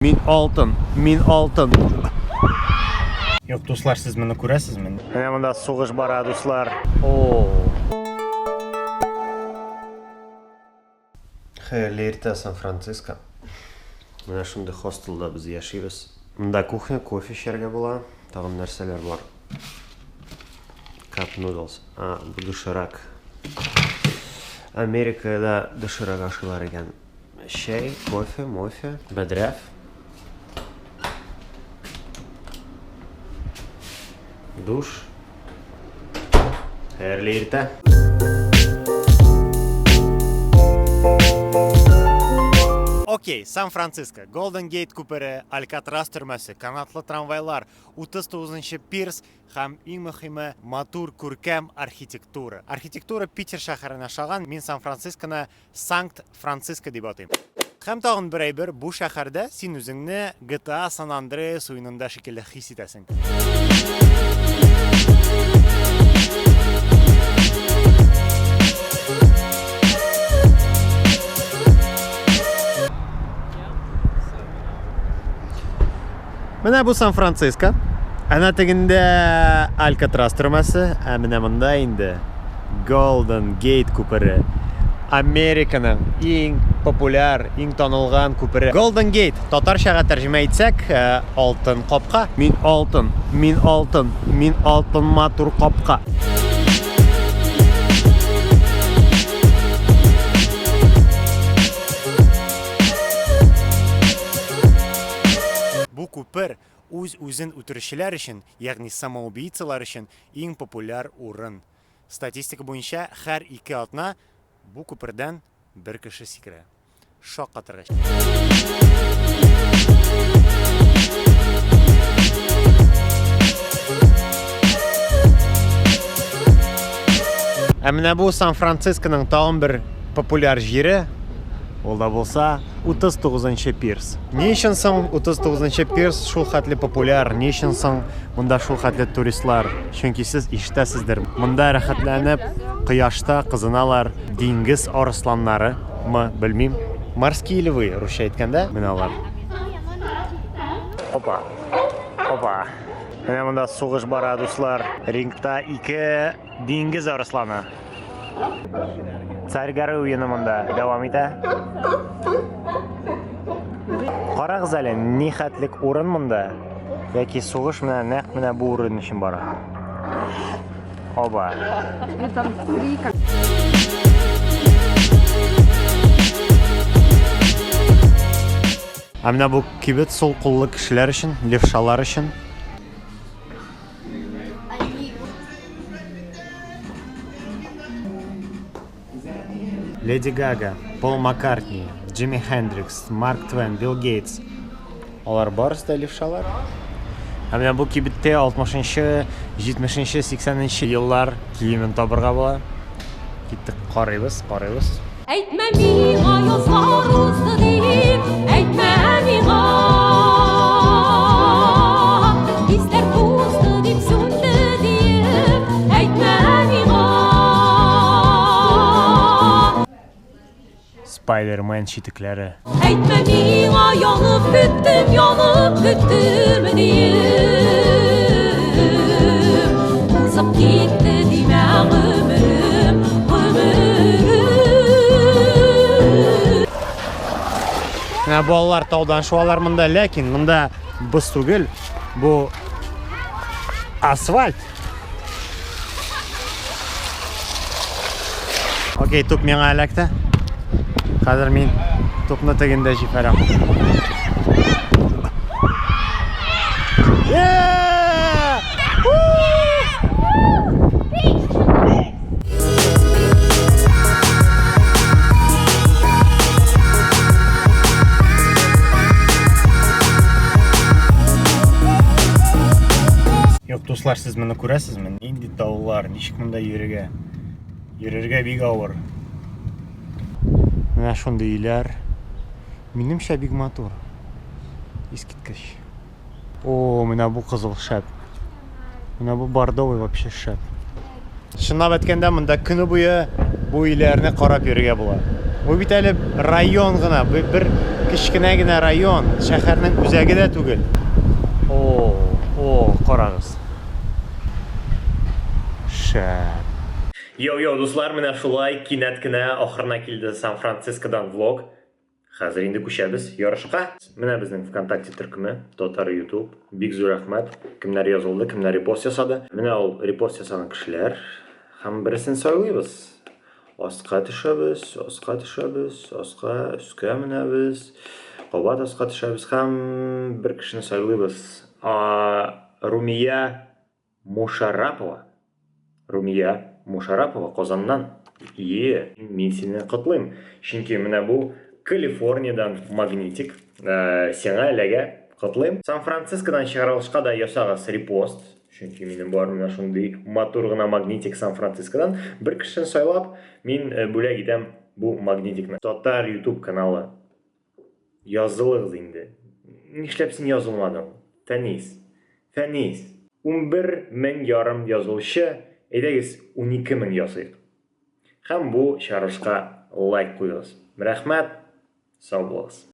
Мин алтын, мин алтын. Юк, дуслар, сез моны күрәсезме? Менә монда сугыш бара, дуслар. О. Хәерле иртә, Сан-Франциско. Менә шундый хостелда без яшибез. Монда кухня, кофе эчәргә була. Тагын нәрсәләр бар? Cup noodles. А, бу доширак. Америкада доширак ашыйлар икән. Чәй, кофе, мофе, бәдрәф. Душ. Хәерле иртә. Окей, Сан-Франциско, Голден Гейт күпере, Алькатрас төрмәсе, канатлы трамвайлар, 39 нчы пирс һәм иң мөхиме, матур, күркәм архитектура. Архитектура Питер шәһәренә ошаган, мин Сан-Францисконы Санкт-Франциско дип атыйм. Һәм тагын бер әйбер, бу шәһәрдә син үзеңне GTA San Andreas уенында шикелле хис итәсең. Менә бу Сан-Франциско. Әнә тегендә Алькатрас төрмәсе, ә менә монда инде Голден Гейт күпере. Американың иң популяр, иң танылган күпере. Голден Гейт, татарчага тәрҗемә итсәк, э, алтын капка. Мин алтын, мин алтын, мин алтын матур капка. Бу күпер үз-үзен үтерүчеләр өчен, ягъни самоубийцалар өчен иң популяр урын. Статистика буенча, һәр ике атна бу күпердән бер кеше сикерә. Шаккатыргыч. Ә менә бу Сан-Францисконың тагын бер популяр җире, ул да булса 39 нчы пирс. Ни өчен соң 39 нчы пирс шул хәтле популяр? Ни өчен соң монда шул хәтле туристлар? Чөнки сез ишетәсездер, монда рәхәтләнеп кояшта кызыналар диңгез арысланнары, мы, белмим. Морские львы, русча әйткәндә, менә алар. Опа. Опа. Менә монда сугыш бара, дуслар. Рингта ике Диңгез арысланы. Царь горы уены монда дәвам итә. Карагыз әле, ни хәтлек урын монда. Яки сугыш менә нәкъ менә бу урын өчен бара. Оба. Ә менә бу кибет сул куллы кешеләр өчен, левшалар өчен. Леди Гага, Пол Маккартни, Джимми Хендрикс, Марк Твен, Билл Гейтс. Алар барысы да левшалар. Ә менә бу кибеттә 60-нчы, 70-нче, 80-нче еллар киемен табырга була. Киттек, карыйбыз, карыйбыз. Әйтмә миңа язлар узды дип, әйтмә миңа. Хисләр тузды дип, сүнде диеп, әйтмә миңа. Спайдермен читекләре. Әйтмә миңа янып беттем, янып беттем диеп. Узып китте димә гомерем, гомерем. Менә балалар таудан шуалар монда, ләкин монда боз түгел, бу асфальт. Окей, туп миңа эләкте. Хәзер мин тупны тегендә җибәрәм. Юк, дуслар, сез моны күрәсезме? Нинди таулар, ничек монда йөрергә? Йөрергә бик авыр. Менә шундый өйләр. Минемчә бик матур. Искиткеч. О, менә бу кызыл шәп. Менә бу бордовый вообще шәп. Чынлап әйткәндә, монда көне буе бу өйләрне карап йөрергә була. Бу бит әле район гына, бу бер Кечкенә генә район, шәһәрнең үзәге дә түгел. О, о, карагыз. Шәп. Йоу-йоу, дуслар, менә шулай кинәт кенә ахырына килде Сан-Францискодан влог. Хәзер инде күчәбез ярышка. Менә безнең ВКонтакте төркеме, Татар YouTube. Бик зур рәхмәт. Кемнәр язылды, кемнәр репост ясады. Менә ул репост ясаган кешеләр. Һәм берсен сайлыйбыз. Аска төшәбез, аска төшәбез, аска, өскә менәбез. Кабат аска төшәбез һәм бер кешене сайлыйбыз. Румия Мушарапова. Румия Мушарапова Казаннан. Е, мин сине котлыйм. Чөнки менә бу Калифорниядән магнитик. Э, сиңа эләгә, котлыйм. Сан-Францискодан чыгарылышка да ясагыз репост. Чөнки минем бар менә шундый матур гына магнитик Сан-Францискодан. Бер кешене сайлап, мин э, бүләк итәм бу магнитикны. Татар YouTube каналы. Язылыгыз инде. Нишләп син язылмадың? Фәнис. Фәнис. 11 мең ярым язылучы, әйдәгез 12 мең ясыйк. Һәм бу чыгарылышка лайк куегыз. Рәхмәт, сау булыгыз.